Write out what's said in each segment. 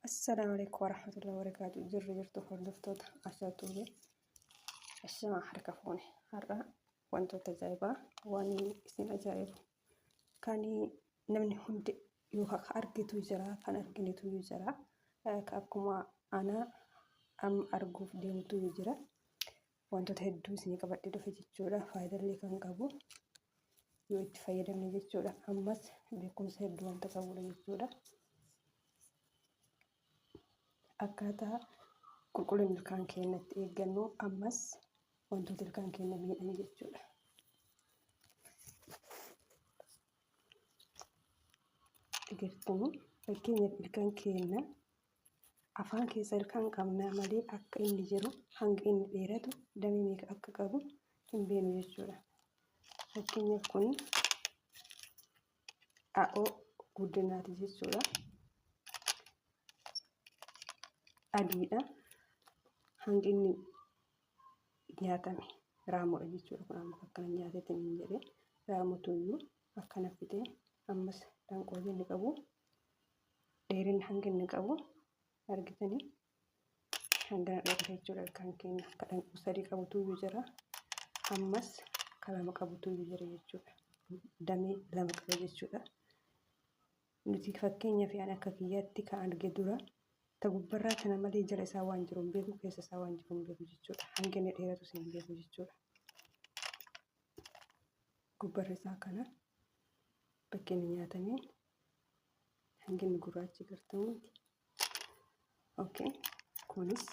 Assalaamu alaikum warahmatullahi wabarakaatu. Jirru jirtu hordoftoota Ashaa Tuubee. Ashamaa harka fuune. Har'a wantoota ajaa'ibaa waan isin ajaa'ibu kan namni hundi yookaan kan argitu jira kan arginetu jira kan akkuma ana amma arguuf deemtu jira. Wantoota hedduu isinii qabadhee dhufe jechuudha. Faayidaalee kan qabu yoo itti fayyadamne jechuudha. Ammas beekumsa hedduu wanta qabudha jechuudha. Akkaataa qulqullina ilkaan keenyatti eeggannu ammas wantoota ilkaan keenya miidhan jechuudha. Agartanii fakkeenyaaf ilkaan keenya afaan keessa ilkaan qabnaa malee akka inni jiru hanga inni dheeratu damee meeqa akka qabu hin beeknu jechuudha. Fakkeenyaaf kun a'oo guddinaati jechuudha. Adiidha. Hangi inni nyaatame raamoodha jechuudha. Kun amma akkana nyaateetiin hin jedhee raamotu iyyuu akkana fixee ammas dhanqoolee inni qabu dheerinni hanga inni qabu argitanii hangana dheerata jechuudha. Ilkaan keenya akka dhanquu sadii qabutu iyyuu jira. Ammas ka lama qabutu iyyuu jira jechuudha. Damee lama qaba jechuudha. Nuti fakkeenyaaf ani akka kiyyaatti kan arge dura ta gubbarraa tana malee jala isaa waan jiru hin beeku keessa isaa waan jiru hin beeku jechuudha. Hanga inni dheeratus hin beeku jechuudha. Gubbarri isaa kana bakki inni nyaatameen hangi inni gurraachi gartamuuti. Okay. Kunis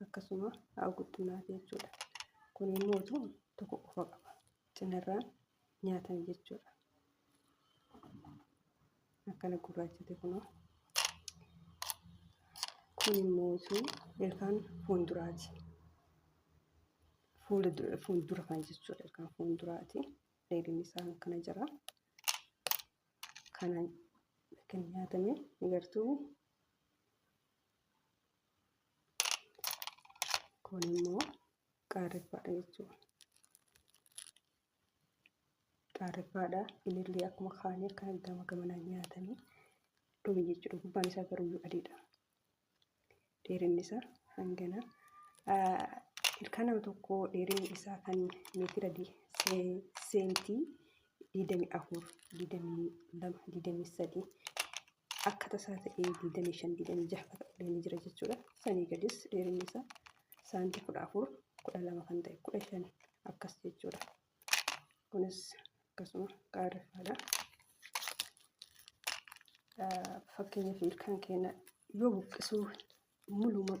akkasuma haa guddinaati jechuudha. Kun immoo tokko qofa qaba. Cinarraan nyaatame jechuudha. Akkana gurraachate kunoo. Kun immoo ilkaan fuulduraati. Fuuldura kan jechuudha ilkaan fuulduraati. Dheerinni isaa akkana jira. Kana kan nyaatame ni gartuu. Kun immoo qaarriffaadha jechuudha. Qaarriffaadha. Innillee akkuma kaanii akkana gama gamanaan nyaatamee dhume jechuudha. Gubbaan isaa garuu adiidha. Dheerinni isaa hangana. Ilkaan nama tokkoo dheerinni isaa kan meetira seentii 24, 22, 23 akka tasaa ta'ee 25, 26 akka ta'ullee ni jira jechuudha. Sanii gadis dheerinni isaa saantii 14, 12 kan ta'e 15 akkas jechuudha. Kunis akkasuma qaarriffaadha. Fakkeenyaaf ilkaan keenya yoo buqqisuu muluma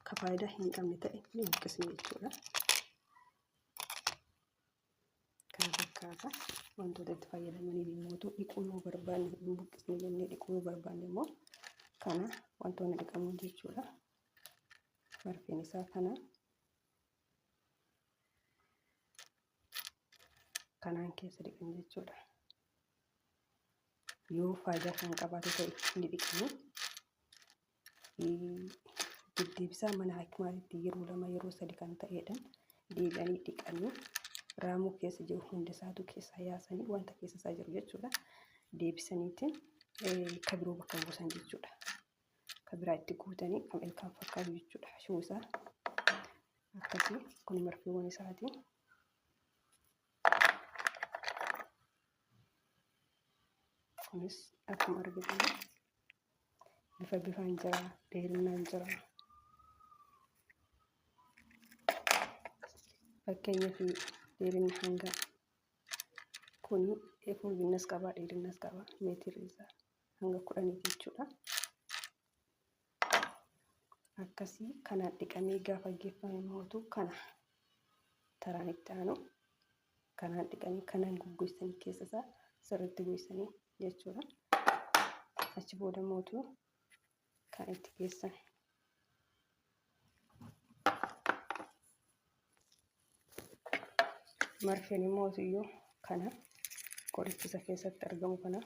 ka faayidaa hin qabne ta'e ni buqqisna jechuudha. Kana fakkaata wantoota itti fayyadamaniin immoo dhiquu yoo barbaanne hin buqqisne jennee dhiquu yoo barbaanne immoo kana wantoonni dhiqamu jechuudha. Marfeen isaa kana kanaan keessa dhiqan jechuudha. Yoo faayidaa kan qabaatu ta'e ni dhiqamu. Deddeebisaa mana hakimaatitti yeroo lama yeroo sadi kan ta'edha. Deebi'anii dhiqanii raamuu keessa jiru hunda isaatu keessaa yaasanii wanta keessa isaa jiru jechuudha. Deebisaniitiin ka biroo bakka buusan jechuudha. Ka biraa itti guutanii kan ilkaan fakkaatu jechuudha. Hashuu isaa akkasii kun marfeewwan isaati. Kunis akkuma argitan bifa bifaan jira, dheerinaan jira. Fakkeenyaaf dheerinni hanga kun furdinnas qaba, dheerinnas qaba. Meetirri isaa hanga 10 jechuudha. Akkasii kanaan dhiqamee gaafa geeffame mootu kana taraan itti aanu kanaan dhiqanii kanaan goggoysanii keessa isaa sirriitti goysanii jechuudha. Achi booda mootu kan itti geessan. Marfeen immoo iyyuu kana qorichi isa keessatti argamu kana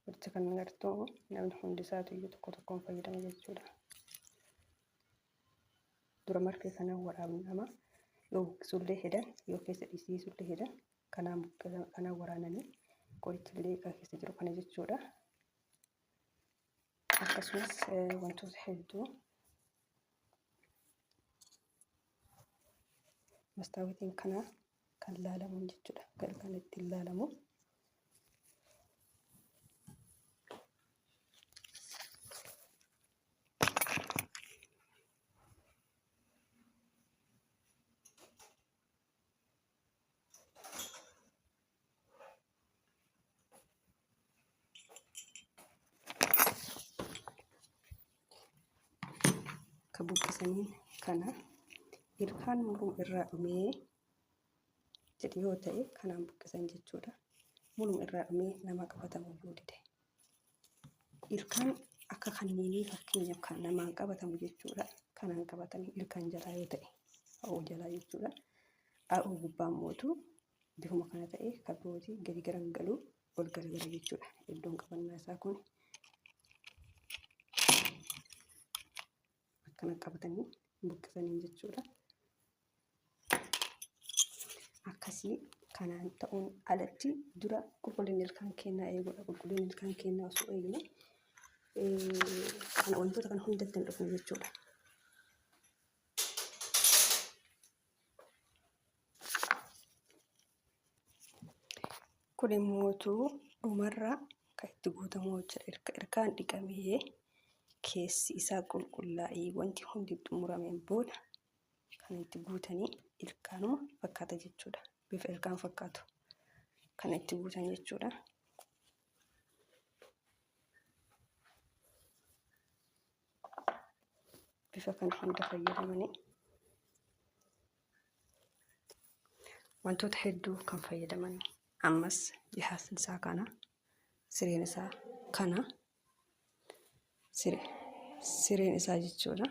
qoricha kan agartuu namni hundi isaatu iyyuu tokko tokkoon fayyadama jechuudha. Dura marfee kana waraabnama yoo buqqisullee hedan yoo keessa dhisiisullee hedan kanaan kanaan waraananii qorichillee kan keessa jiru kana jechuudha. Akkasumas wantoota hedduu mastaawotiin kana kan laalamu jechuudha. Kan ittiin laalamu. Ka buqqisaniin kana ilkaan muruu irraa dhumee jedhu yoo ta'e kanaan buqqisan jechuudha. Muruu irraa dhumee nama qabatamu yoo dide. Ilkaan akka kanneenii fakkeenyaaf kan namaan qabatamu jechuudha. Kanaan qabatanii ilkaan jalaa yoo ta'e ha'oo jalaa jechuudha. Ha'oo gubbaan mootu bifuma kana ta'e kan birootii gadi garangaluu ol garagala jechuudha. Iddoon qabannaa isaa kun akkana qabatanii buqqisanii jechuudha. Akkasii kanaan ta'uun alatti dura qulqullina ilkaan keenyaa eeguudha. Qulqullina ilkaan keenyaa osoo eegne kana wantoota kana hundatti hin dhufnu jechuudha. Kun immootu dhumarra kan itti guutamu jechuudha. Ilkaan dhiqamee keessi isaa qulqullaa'ee wanti hundi xumurameen booda kan itti guutanii ilkaanuma fakkaata jechuudha. Bifa ilkaan fakkaatu kan itti guutan jechuudha. Bifa kana hunda fayyadamanii wantoota hedduu kan fayyadaman ammas jihaasni isaa kana sireen isaa kana sireen isaa jechuudha.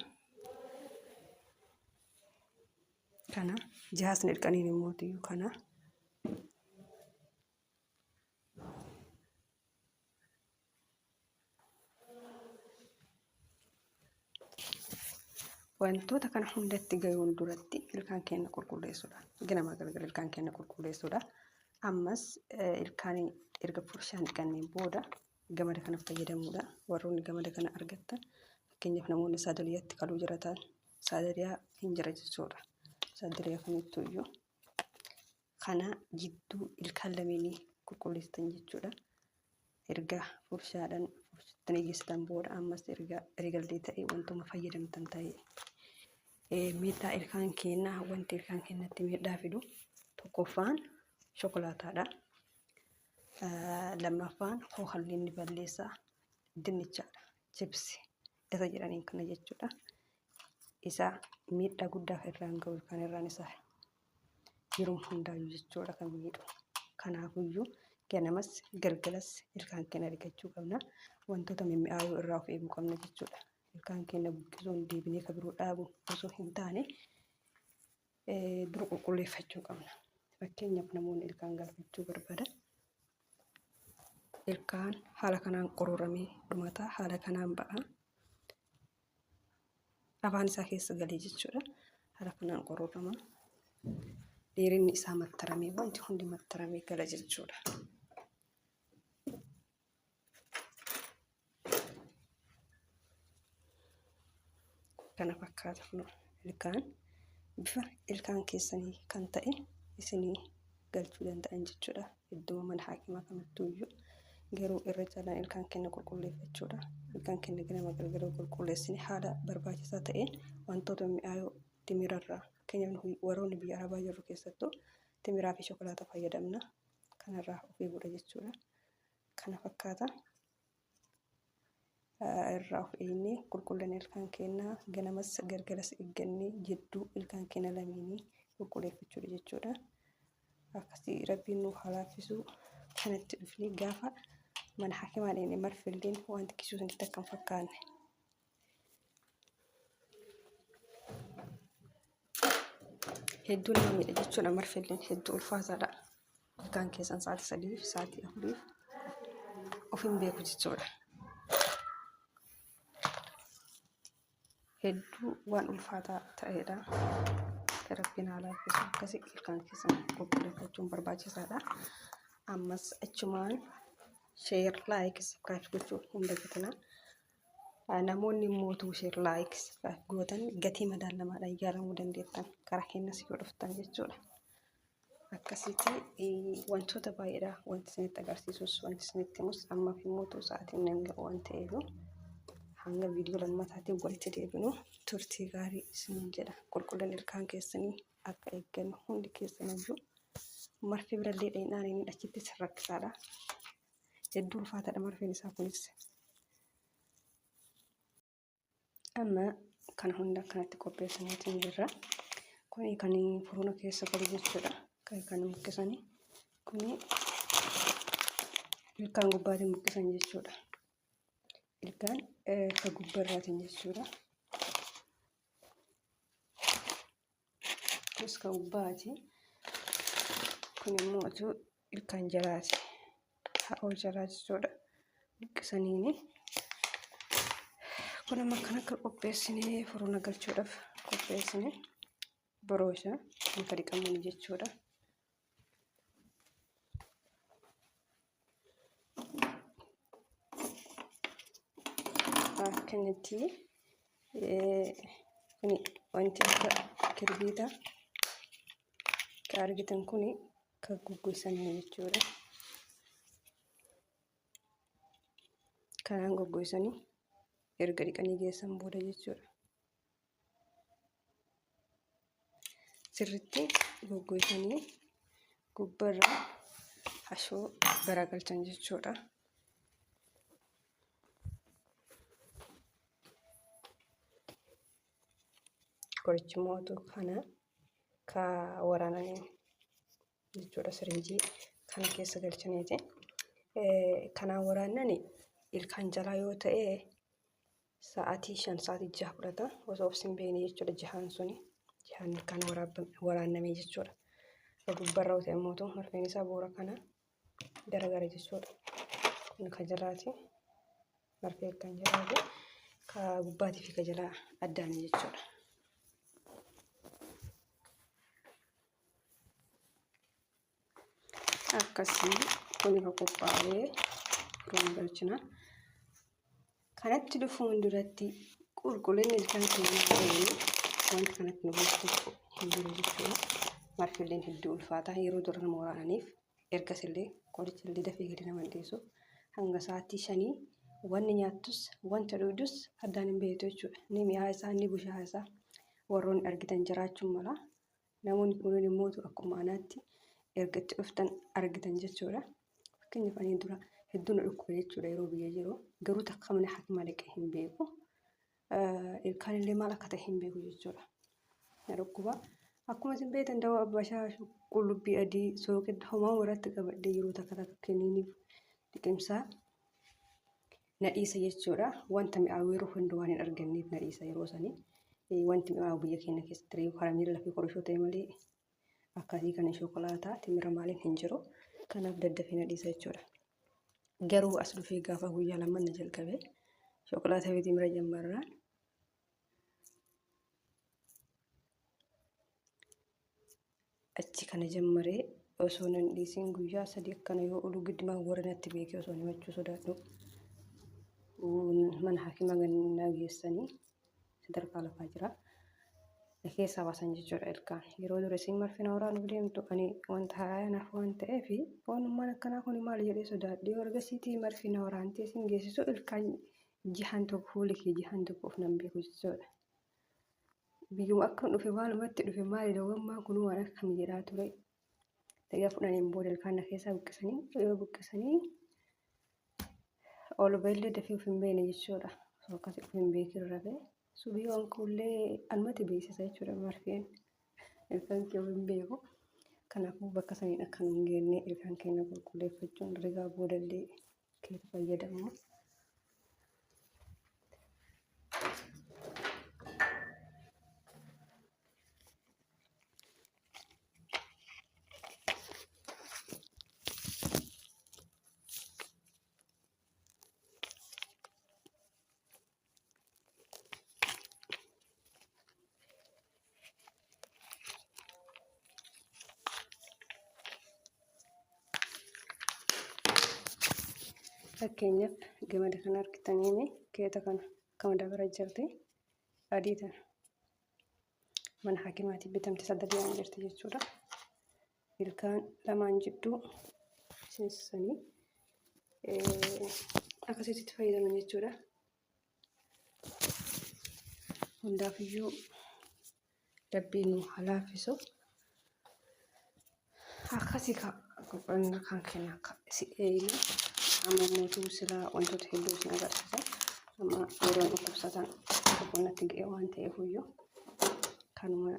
Kana jihaasni ilqaniin immoo kana Wantoota kana hundatti gayuun duratti ilkaan keenya qulqulleessuudha. Ganamaa galgala ilkaan keenya qulqulleessuudha. Ammas ilkaan erga furshaan dhiqanneen booda gamada kana fayyadamuudha. Warroonni gamada kana argattan fakkeenyaaf namoonni saadaliyaatti kaluu jiratan saadaliyaa hin jira jechuudha. Saadaliyaa kamittuu iyyuu kana jidduu ilkaan lameenii qulqulleessitan jechuudha. Erga furshaadhaan furshattanii geessitan booda ammas erga rigallee ta'e wantuma fayyadamtan ta'e miidhaa ilkaan keenyaa wanti ilkaan keenyatti miidhaa fidu tokkoffaan shokolaataadha. Lammaffaan hookalli inni balleessaa dinnichaadha. Chipsi isa jedhaniin kana jechuudha. Isa miidhaa guddaa kan irraan ga'u ilkaan irraan isaa yeroo hundaayyuu jechuudha kan miidhu. Kanaafuyyuu ganamas galgalas ilkaan keenya dhiqachuu qabna. Wantoota mimmi'aayoo irraa of eeguu qabna jechuudha. Ilkaan keenya buqqisuun deebinee kan biroo dhaabu osoo hin taane dura qulqulleeffachuu qabna. Fakkeenyaaf namoonni ilkaan galfachuu barbaadan ilkaan haala kanaan qoruuramee dhumata haala kanaan ba'a. Afaan isaa keessa galee jechuudha. Haala kanaan qororama. Dheerinni isaa mattaramee wanti hundi mattaramee gala jechuudha. Kana fakkaata kun ilkaan bifa ilkaan keessanii kan ta'e isinii galchuu danda'an jechuudha. Iddoo mana haakimaa kamittuu iyyuu garuu irra caalaan ilkaan keenya qulqulleeffachuudha. Ilkaan keenya ganama galgala qulqulleessine haala barbaachisaa ta'een wantoota mi'aayoo timirarraa fakkeenyaaf warroonni biyya arabaa jirru keessattuu timiraa fi shokolaata fayyadamna. Kanarraa of eeguudha jechuudha. Kana fakkaata. Irraa of eegnee qulqullina ilkaan keenyaa ganamas galgalas eeggannee jidduu ilkaan keenya lameenii qulqulleeffachuudha jechuudha. Akkasii rabbiin nuuf haa laaffisu. Kanatti dhufnee gaafa mana hakimaa dhaqne marfilleen waan xiqqisuu sanitti akka hin fakkaanne. Hedduu nama miidha jechuudha marfilleen hedduu ulfaataadha. Ilkaan keessan sa'aatii sadiif sa'aatii afuriif of hin beeku jechuudha. Hedduu waan ulfaataa ta'edha. Rabbiin haa laaffisu akkasii ilkaan keessan qulqulleeffachuun barbaachisaadha. Ammas achumaan share like subscribe gochuu hin dagatinaa. Namoonni immoo share like gootan gatii madaalamaadhaan ijaaramuu dandeettan karaa keenyas yoo dhuftan jechuudha. Akkasitti wantoota baay'eedha wanti isinitti agarsiisus wanti isinitti himus ammaaf immoo sa'aatiin nan ga'u waan ta'eef hanga viidiyoo lammataatiin walitti deebinu turtii gaarii isiniin jedha. Qulqullina ilkaan keessanii akka eeggannu hundi keessaniyyuu marfee birallee dheedhaan inni achitti rakkisaadha. Hedduu ulfaataadha marfeen isaa kunis. Amma kana hunda akkanatti qopheessaniitiin jirra. Kuni kan furuna keessa galu jechuudha. Kan buqqisanii. Kuni ilkaan gubbaatiin buqqisan jechuudha. Ilkaan ka gubbarraatiin jechuudha. Kunis kan gubbaati. Kun immoo utuu ilkaan jalaati. Haa'oo jalaa jechuudha. Buqqisaniini. Kun amma kan akka qopheessinee furuna galchuudhaaf qopheessine boroosha muka dhiqamuun jechuudha. Akkanatti kuni wanti akka kirbiita ka argitan kuni ka goggoysanii jechuudha. Kanaan goggoysanii erga dhiqanii geessan booda jechuudha. Sirriitti goggoysanii gubbarra hashoo garagalchan jechuudha. Qorichi mootu kana ka waraananii jechuudha sirinjii kana keessa galchaniiti. Kanaan waraannani ilkaan jalaa yoo ta'e sa'aatii 5 sa'aatii 6 fudhata osoo of sin beekne jechuudha jahaan suni jahaan ilkaan waraannamee jechuudha. Gubbarra yoo ta'e immoo marfeen isaa boora kana garagara jechuudha. Kun ka jalaati marfee ilkaan jalaati ka gubbaatii fi ka jalaa addaani jechuudha. Akkasii kun irra qophaa'ee furuun galchina. Kanatti dhufuun duratti qulqullinni ilkaan keenyaa eeguu wanta kanatti nu buusu tokko hin jiru jechuudha. Marfilleen hedduu ulfaata yeroo dura nama waraananiif ergasillee qoricha illee dafee gadi nama hin dhiisu. Hanga sa'aatii 5 wanni nyaattus wanta dhugdus addaan hin beektu jechuudha. Ni mi'aa isaa ni bushaa isaa warroonni argitan jiraachuun mala. Namoonni kunneen immoo akkuma anaatti erga itti dhuftan argitan jechuudha. Fakkeenyaaf ani dura hedduu na dhukkuba jechuudha yeroo biyya jiru. Garuu takka mana hakimaa dhaqee hin beeku. Ilkaan illee maal akka ta'e hin beeku jechuudha. Na dhukkuba. Akkuma isin beektan dawaa abbashaa qullubbii adii sooqidda homaa irratti qabadhee yeroo takka takka kenniniif liqimsaa na dhiisa jechuudha. Wanta mi'aawu yeroo hunda waan hin arganneef na dhiisa yeroo sanii. Wanti mi'aawu biyya keenya keessatti reefu karameella fi korojoo ta'e malee akkasii kana shokolaataa timira maaliin hin jiru. Kanaaf daddafee na dhiisa jechuudha. Garuu as dhufee gaafa guyyaa lama na jalqabe shokolaataa fi timira jammarraan achi kana jammaree osoo nan dhiisin guyyaa 3 akkana yoo olu giddumaan warra natti beekee osoo himachuu sodaadhu mana hakimaa gannaa geessanii sadarkaa lafaa jira. Na keessaa baasan jechuudha ilkaan. Yeroo dura isin marfina waraanuuf deemtu ani wanta haaraa naaf waan ta'eef waanummaan akkanaa kun maal jedhee sodaadhe ergasiitii marfina waraantee isin geessisu ilkaan jihan tokko fuuli kee jihan tokko of nan beeku jechuudha. Biyyuma akkam dhufe maalumatti dhufe maali dawwammaa kun waan akkam jedhaa ture. Egaa fudhaniin booda ilkaan na keessaa buqqisanii yoo buqqisanii ol ba'ellee dafee of hin beekne jechuudha. Osoo akkasii of hin beekin rafee subii waan kuullee anumatti beeksisa jechuudha marfeen ilkaan kee of hin beeku. Kanaafuu bakka saniin akka nu hin geenne ilkaan keenya qulqulleeffachuun rigaa boodallee keessa fayyadamu. Fakkeenyaaf gamada kana argitaniimi keeta kana. Akka madaabara jirti. Adii tana. Mana hakimaatii bitamte saddeetaan jirti jechuudha. Ilkaan lamaan jidduu seensisanii akkasitti itti fayyadaman jechuudha. Hundaafiyyuu Rabbiin nu haa laaffisu. Akkasii qulqullina kan keenya akka si eeyina. Amma mootuu silaa wantoota hedduu isin agarsiisa. Amma yeroon dhukkubsatan tokko natti ga'e waan ta'eef iyyuu kanuma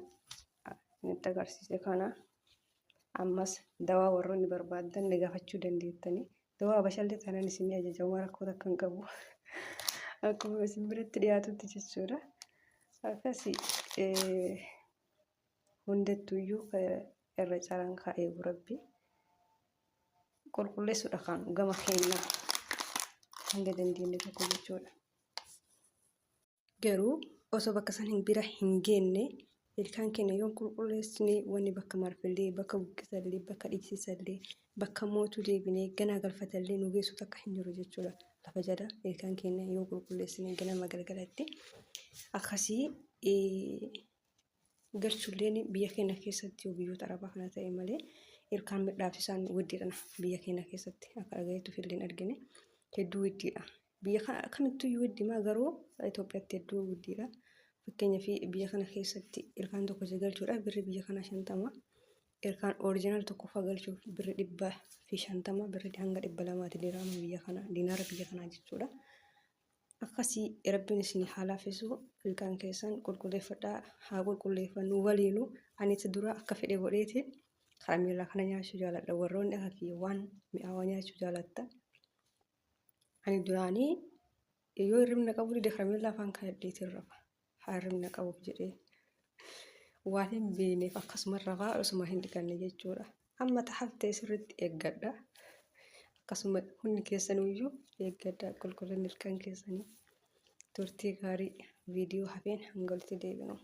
isinitti agarsiise kana. Ammas dawaa warroonni barbaaddan na gaafachuu dandeettanii. Dawaa habashallee taanaan isin ajaja, homaa rakkoo takka hin qabu. Akkuma isin biratti dhiyaatutti jechuudha. Akkasi hundattuyyuu irra caalaan kaa eegu rabbi. Qulqulleessuudha kan gama keenyaa hanga dandeenye tokko jechuudha. Garuu osoo bakka san hin bira hin geenne ilkaan keenya yoo qulqulleessine, wanni bakka marfillee, bakka buqqisallee, bakka dhiigsisallee, bakka mootuu deebinee ganaa galfatallee nu geessu takka hin jiru jechuudha. Lafa jala ilkaan keenya yoo qulqulleessine ganama galgalatti akkasii galchulleen biyya keenya keessatti yoo biyyoota arabaa kana ta'e malee ilkaan midhaabsisaan widdiidha biyya keenya keessatti akka dhagayeetu illee argine hedduu widdiidha. Biyya kamittuu iyyuu widdimaa, garuu Itoophiyaatti hedduu widdiidha. Fakkeenyaaf biyya kana keessatti ilkaan tokko si galchuudhaaf birri biyya kanaa 50. Ilkaan original tokkoffaa galchuuf birri 150, birri hanga 200ti diraama biyya kanaa, dinaara biyya kanaa jechuudha. Akkasii rabbiin isin haa laaffisu. Ilkaan keessan qulqulleeffadhaa, haa qulqulleeffannu waliinuu. Ani isa dura akka fedhe godheetiin karameellaa kana nyaachuu jaaladha. Warroonni akka kiyya waan mi'aawaa nyaachuu jaalattan. Ani duraanii yoo hirribna qabu dide karameellaa afaan kaa'adheetiin rafa. Haa hirribna qabuuf jedhee waan hin beekneef akkasuma rafaa osuma hin dhiqanne jechuudha. Amma haftee sirriitti eeggadha. Akkasuma hundi keessanuyyuu eeggadha qulqullina ilkaan keessanii. Turtii gaarii, viidiyoo hafeen hanga walitti deebinu.